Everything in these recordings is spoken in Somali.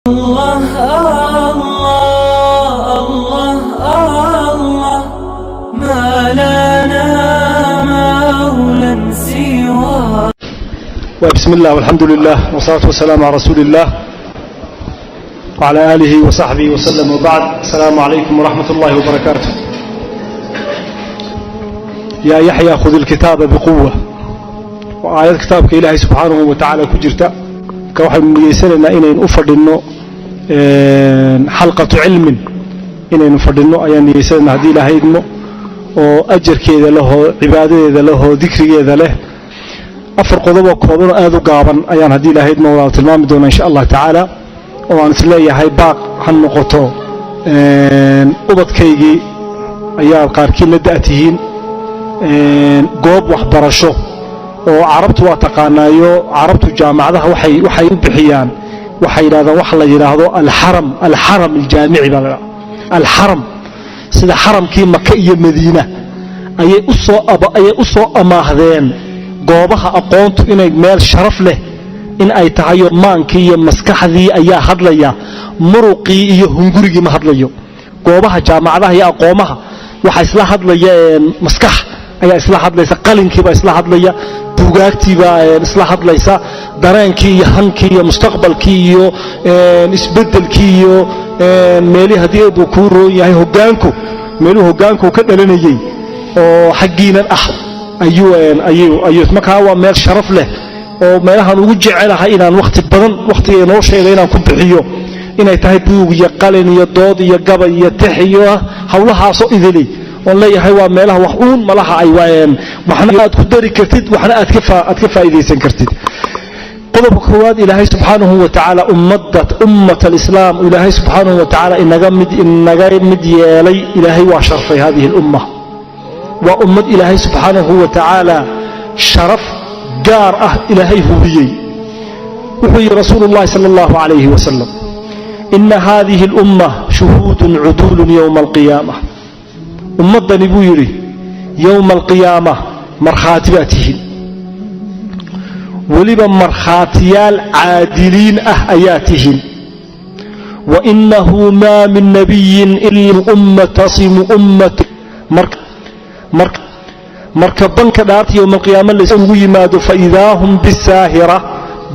الله الله الله الله ما لنا مولى سوى. بسم الله والحمد لله والصلاة والسلام على رسول الله وعلى آله وصحبه وسلم وبعد. السلام عليكم ورحمة الله وبركاته. يا يحيى خذ الكتاب بقوة، وآيات كتابك إلهي سبحانه وتعالى ku jirta. Ka waxaynu niyeysanaynaa inaynu u fadhinno xalqatu cilmin, inaynu fadhinno ayaan niyeysanaynaa haddii Ilaahay idmo, oo ajarkeeda lehoo, cibaadadeeda lehoo, dikrigeeda leh. Afar qodoboo kooban oo aad u gaaban ayaan haddii Ilaahay idmo walaal tilmaami doonaa insha Allah tacaala, oo aan isleeyahay baaq ha noqoto. Ubadkaygii ayaa qaarkiin la da'tihiin, goob waxbarasho oo Carabtu waa taqaanaayo. Carabtu jaamacadaha waxay u bixiyaan, waxay yidhahdaan waxa la yidhaahdo alxaram, alxaram aljaamici baa la dhaha. Alxaram, sida xaramkii Maka iyo Madiina ayay u soo amaahdeen goobaha aqoontu inay meel sharaf leh in ay tahayo. Maankii iyo maskaxdii ayaa hadlaya, muruqii iyo hungurigii ma hadlayo. Goobaha jaamacadaha iyo aqoomaha waxaa isla hadlaya maskax ayaa isla hadlaysa, qalinkiibaa isla hadlaya, buugaagtiibaa isla hadlaysa, dareenkii iyo hankii iyo mustaqbalkii iyo isbeddelkii iyo meelihii haddii uu kuu roon yahay hoggaanku, meeluhu hoggaanku ka dhalanayey oo xaggiinan ah ayuu markaa waa meel sharaf leh oo meelahaan ugu jecelahay inaan wakhti badan, wakhtiga noloshayda inaan ku bixiyo inay tahay buug iyo qalin iyo dood iyo gabay iyo tix iyo howlahaasoo idili oon leeyahay. Waa meelaha wax uun malaha ay waxna aad ku dari kartid, waxna aad ka faa'iidaysan kartid. Qodobka koowaad, Ilaahay subxaanahu wa tacaala ummadda, ummat alislaam, Ilaahay subxaanahu wa tacaala inaga mid yeelay. Ilaahay waa sharfay hadihi alumma. Waa ummad Ilaahay subxaanahu wa tacaala sharaf gaar ah Ilaahay hubiyey. Wuxuu yidhi rasuulu llahi sala allahu calayhi wasalam: "Ina hadihi alumma shuhuudun cuduulun yowma alqiyaama." Ummaddani, buu yidhi, yowma alqiyaama markhaati baa tihiin, weliba markhaatiyaal caadiliin ah ayaa tihiin. Wainahu maa min nabiyin ila umma tasimu ummat. Marka banka dhaarta yowma alqiyaama laysugu yimaado, faidaa hum bisaahira,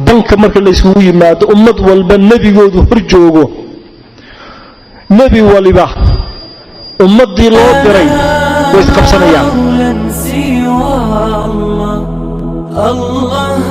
banka marka layskugu yimaado, ummad walba nebigoodu hor joogo, nebi waliba ummaddii loo diray way isqabsanayaan. مولى سوى الله الله.